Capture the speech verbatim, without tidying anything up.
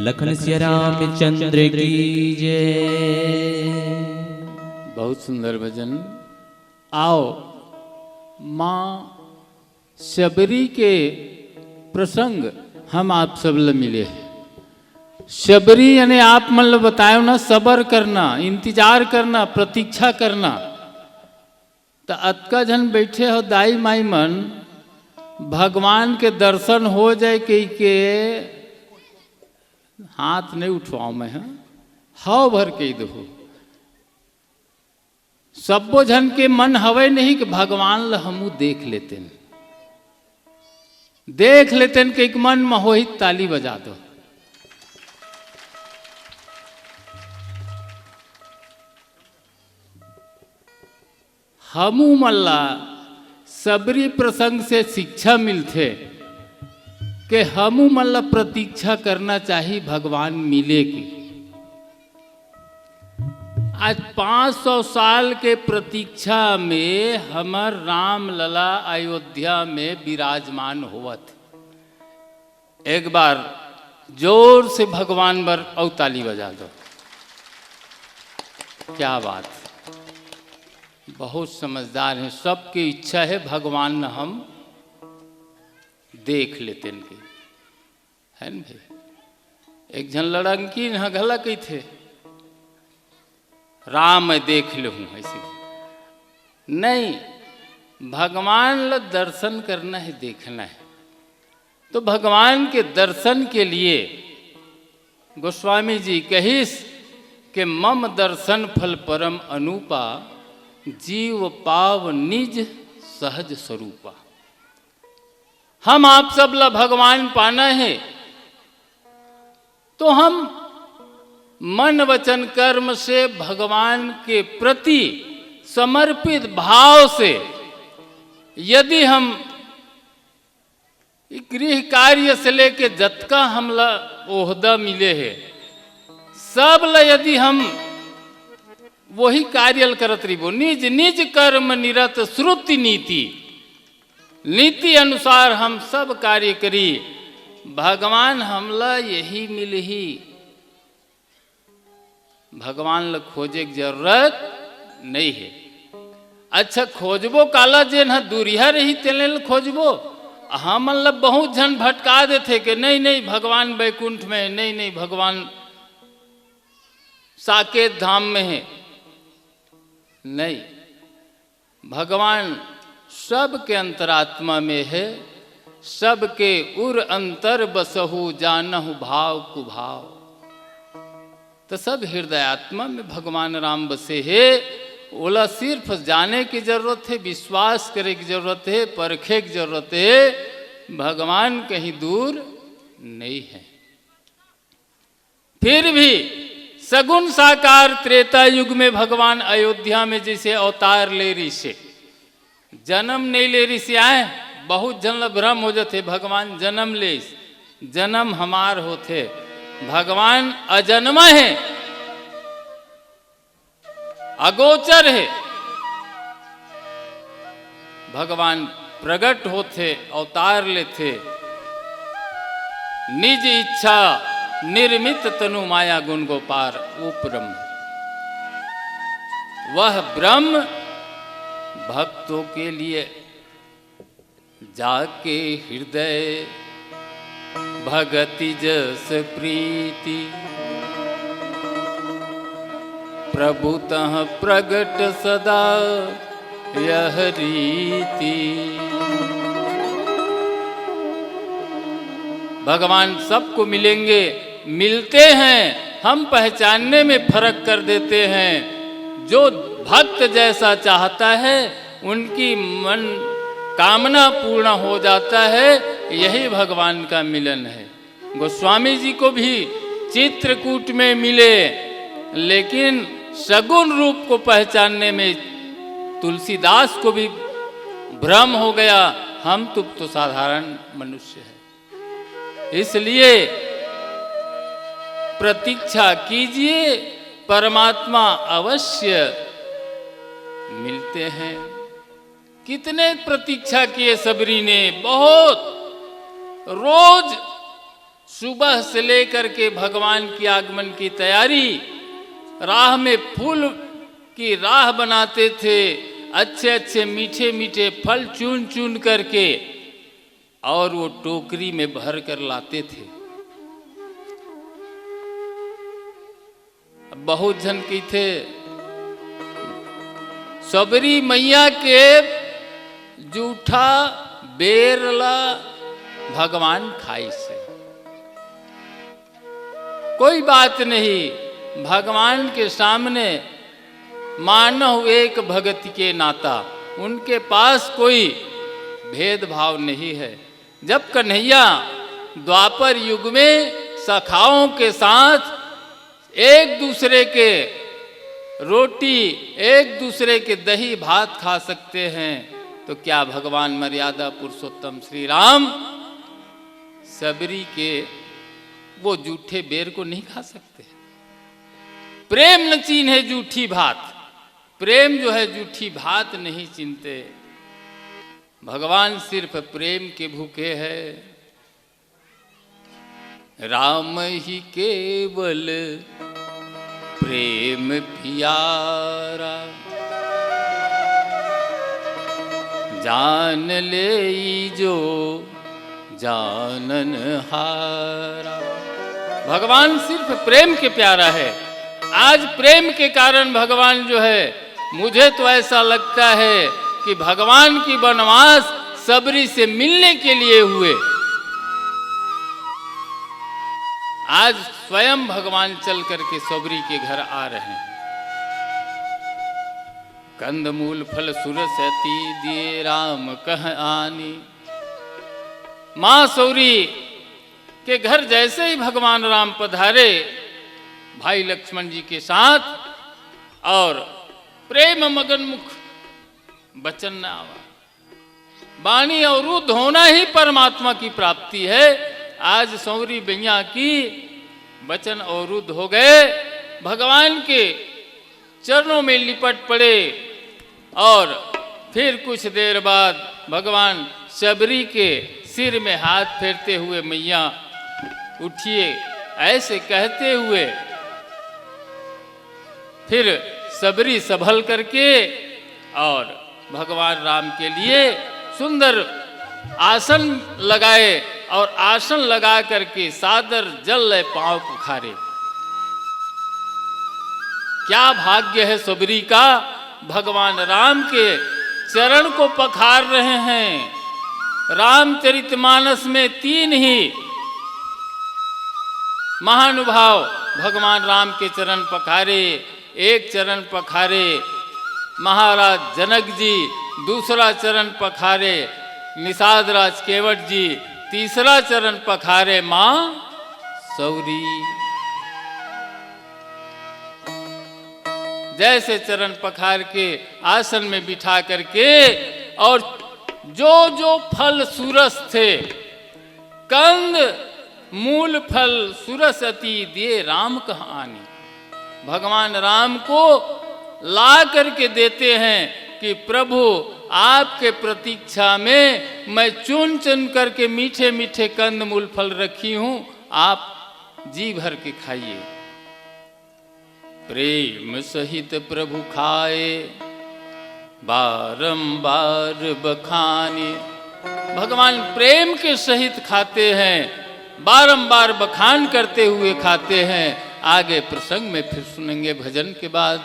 लखन सिया रामचंद्र की जय। बहुत सुंदर भजन। आओ, माँ शबरी के प्रसंग हम आप सब ल मिले हैं। शबरी यानी आप मन ल बतायो ना, सबर करना, इंतजार करना, प्रतीक्षा करना। त अतका झन बैठे हो दाई माई मन, भगवान के दर्शन हो जाए कहि के हाथ नहीं उठवाओ मैं, हाँ? हव भर कहि दहू। सब्बो झन के मन हवय नहीं कि भगवान ल हमू देख लेतेन, देख लेतेन के एक मन म होही, ताली बजा दो। हमू मन ला सबरी प्रसंग से शिक्षा मिलथे के हमू मन ला प्रतीक्षा करना चाही भगवान मिले के। आज पाँच सौ साल के प्रतीक्षा में हमर राम लला अयोध्या में विराजमान होवत। एक बार जोर से भगवान बर अउ ताली बजा दो। क्या बात, बहुत समझदार हैं। सबके इच्छा है भगवान न हम देख लेते इनके, है न भाई? एक झन लड़ंकी न घला कहिथे, "राम मैं देख लेहूं", ऐसे नहीं, भगवान ल दर्शन करना है, देखना है। तो भगवान के दर्शन के लिए गोस्वामी जी कहिस के, "मम दर्शन फल परम अनूपा, जीव पाव निज सहज स्वरूपा।" हम आप सब ला भगवान पाना है, तो हम मन वचन कर्म से भगवान के प्रति समर्पित भाव से यदि हम गृह कार्य से लेके जतका हमला ओहदा मिले हे, सब ला यदि हम वही कार्य ल करत रहिबो, निज निज कर्म निरत श्रुति नीति, नीति अनुसार हम सब कार्य करी, भगवान हमला यही मिलही। भगवान ल खोजे के जरूरत नहीं है। अच्छा, खोजबो काला? जेन ह दूरिहा रही, तेने ल खोजबो। हमन ल बहुत झन भटका देथे के, "नहीं, नहीं, भगवान बैकुंठ में है, नहीं, नहीं, भगवान साकेत धाम में है।" नहीं, भगवान सबके अंतरात्मा में है, "सबके उर अंतर बसहु जानहु भाव कुभाव।" तो सब हृदयात्मा में भगवान राम बसे हे, ओला सिर्फ जाने की जरूरत है, विश्वास करे की जरूरत है, परखे की जरूरत है। भगवान कहीं दूर नहीं है। फिर भी सगुण साकार त्रेता युग में भगवान अयोध्या में जैसे अवतार ले रिसे, जन्म नहीं ले रिसे आए, बहुत झन ल भ्रम हो जाथे, भगवान जन्म ले, जन्म हमार होथे, भगवान अजन्मा है। अगोचर हे। भगवान प्रगट होथे, अवतार लेथे, निज इच्छा निर्मित तनु माया गुण गोपार, वो ब्रह्म। वह ब्रह्म भक्तों के लिए जाके हृदय भगति जस प्रीति, प्रभु तह प्रगट सदा यह रीति। भगवान सबको मिलेंगे, मिलते हैं, हम पहचानने में फर्क कर देते हैं। जो भक्त जैसा चाहता है, उनकी मन कामना पूर्ण हो जाता है, यही भगवान का मिलन है। गोस्वामी जी को भी चित्रकूट में मिले, लेकिन सगुण रूप को पहचानने में तुलसीदास को भी भ्रम हो गया, हम तो, तो साधारण मनुष्य हैं। इसलिए प्रतीक्षा कीजिए, परमात्मा अवश्य मिलते हैं। कितने प्रतीक्षा किए सबरी ने, बहुत, रोज सुबह से लेकर के भगवान की आगमन की तैयारी, राह में फूल की राह बनाते थे, अच्छे अच्छे मीठे मीठे फल चुन चुन करके, और वो टोकरी में भर कर लाते थे। अब बहुत झन कहिथे, सबरी मैया के जूठा बेर ला भगवान खाइस हे। कोई बात नहीं, भगवान के सामने मानव एक भगत के नाता, उनके पास कोई भेदभाव नहीं है। जब कन्हैया द्वापर युग में सखाओं के साथ एक दूसरे के रोटी, एक दूसरे के दही भात खा सकते हैं, तो क्या भगवान मर्यादा पुरुषोत्तम श्री राम सबरी के वो जूठे बेर को नहीं खा सकते? प्रेम न चीन्हे जूठी भात, प्रेम जो है जूठी भात नहीं चीन्हते। भगवान सिर्फ प्रेम के भूखे है। राम ही केवल प्रेम पियारा, जान लेई जो जानन हारा। भगवान सिर्फ प्रेम के प्यारा है। आज प्रेम के कारण भगवान जो है, मुझे तो ऐसा लगता है कि भगवान की वनवास सबरी से मिलने के लिए हुए। आज स्वयं भगवान चल करके सबरी के घर आ रहे हैं। कंद मूल फल सुरस अति दिए राम कह आनी। माँ सौरी के घर जैसे ही भगवान राम पधारे, भाई लक्ष्मण जी के साथ, और प्रेम मगन मुख बचन न आवा। बाणी अवरुद्ध होना ही परमात्मा की प्राप्ति है। आज सौरी मैया की बचन अवरुद्ध हो गए। भगवान के चरणों में लिपट पड़े और फिर कुछ देर बाद भगवान सबरी के सिर में हाथ फेरते हुए, मैया उठिए, ऐसे कहते हुए फिर सबरी संभल करके और भगवान राम के लिए सुंदर आसन लगाए और आसन लगा करके सादर जल ले पांव पखारे। क्या भाग्य है सबरी का, भगवान राम के चरण को पखार रहे हैं। रामचरितमानस में तीन ही महानुभाव भगवान राम के चरण पखारे। एक चरण पखारे महाराज जनक जी, दूसरा चरण पखारे निषाद राज केवट जी, तीसरा चरण पखारे माँ सौरी। जैसे चरण पखार के आसन में बिठा करके, और जो जो फल सुरस थे, कंद मूल फल सुरस अति दिए राम कह आनी। भगवान राम को ला करके देते हैं कि प्रभु, आपके प्रतीक्षा में मैं चुन चुन करके मीठे मीठे कंद मूल फल रखी हूँ, आप जी भर के खाइए। प्रेम सहित प्रभु खाए, बारंबार बखाने। भगवान प्रेम के सहित खाते हैं, बारंबार बखान करते हुए खाते हैं। आगे प्रसंग में फिर सुनेंगे भजन के बाद।